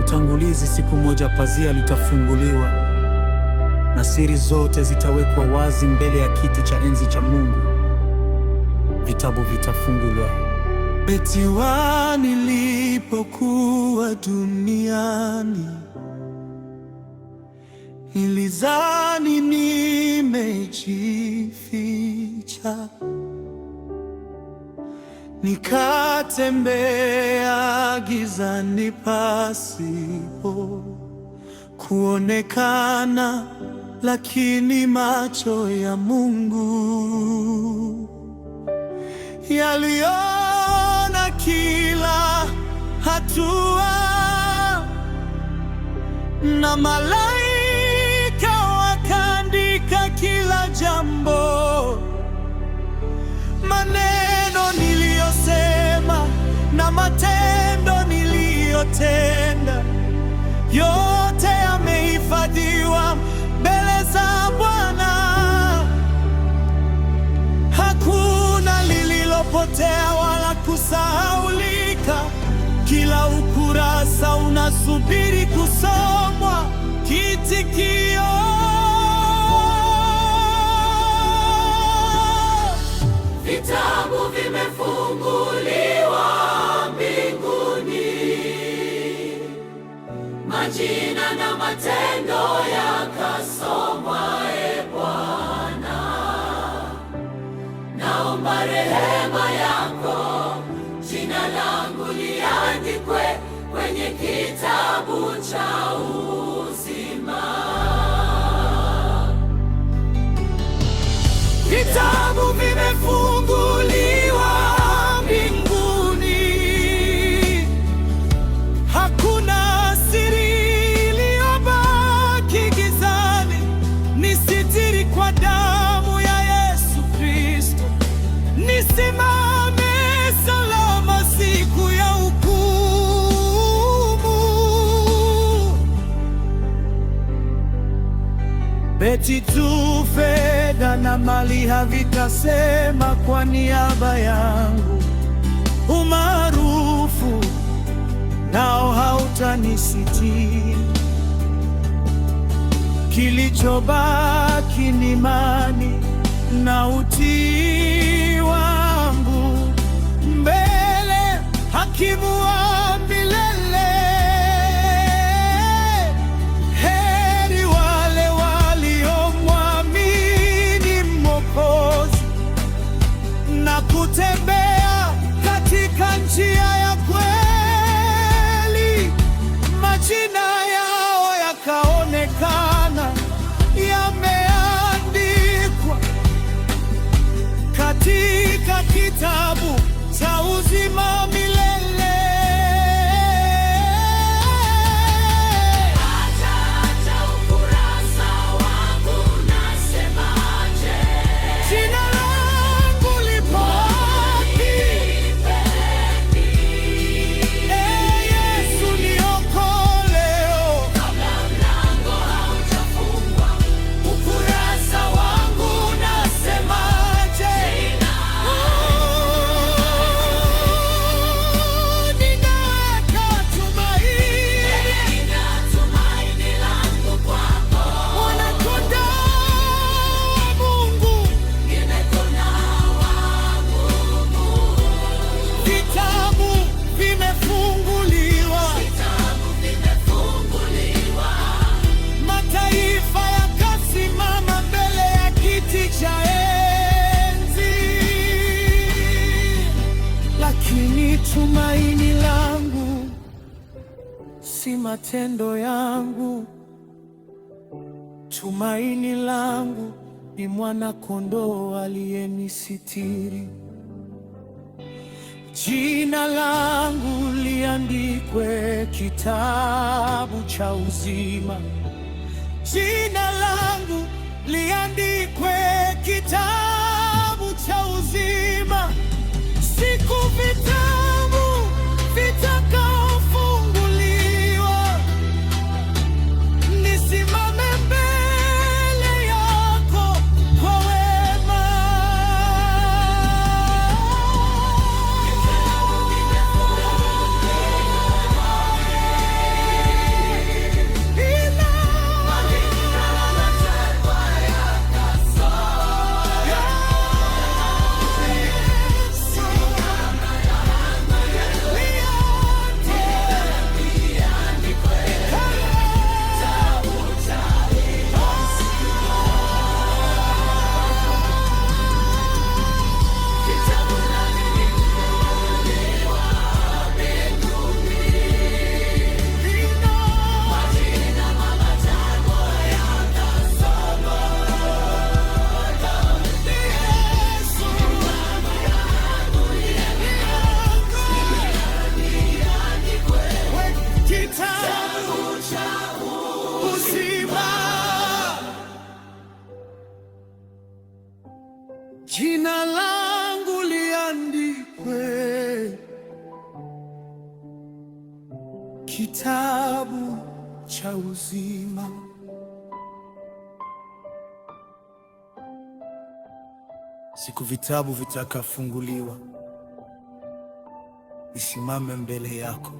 Utangulizi. Siku moja pazia litafunguliwa na siri zote zitawekwa wazi mbele ya kiti cha enzi cha Mungu. Vitabu vitafunguliwa. Betiwa nilipokuwa duniani, nilizani nimejificha, nikatembea gizani pasipo kuonekana, lakini macho ya Mungu yaliona kila hatua, na malaika wakaandika kila jambo, maneno niliyosema na matendo niliyotenda, yote yamehifadhiwa mbele za Bwana. Hakuna lililopotea wala kusahaulika. Kila ukurasa unasubiri kusomwa. Kitikio: Vitabu vimefunguliwa mbinguni, majina na matendo yakasomwa. E Bwana, naomba rehema yako, jina langu liandikwe kwenye kitabu cha uzima. Vitabu vimefunguliwa mbinguni, hakuna siri iliyobaki gizani. Nisitiri kwa damu ya Yesu Kristo, nisimame salama siku ya hukumu. Beti tu fedha na mali havitasema kwa niaba yangu, umaarufu nao hautanisitiri. Kilichobaki ni imani na utii wangu mbele hakimu wa milele. Heri wale waliomwamini Mwokozi na kutembea katika njia ya kweli, majina yao yakaonekana yameandikwa katika kitabu cha uzima milele. Acha, acha, ukurasa wangu unasemaje? Jina langu lipo wapi? Ee Yesu niokoe leo. Kabla mlango haujafungwa, Ukurasa wangu unasemaje? Oh, ninaweka tumaini, nina tumaini langu kwako. Mwana-Kondoo wa Mungu, Nimekunawa nguvu, vitabu vimefunguliwa, vitabu vimefunguliwa, mataifa yakasimama mbele ya kiti cha enzi, lakini tumaini langu si matendo yangu, tumaini langu ni mwana-kondoo aliyenisitiri. Jina langu liandikwe kitabu cha uzima, jina langu liandikwe kitabu cha uzima, siku vitabu vitakapofunguliwa, nisimame mbele yako kwa wema. Jina langu liandikwe kitabu cha uzima. Siku vitabu vitakafunguliwa, nisimame mbele yako.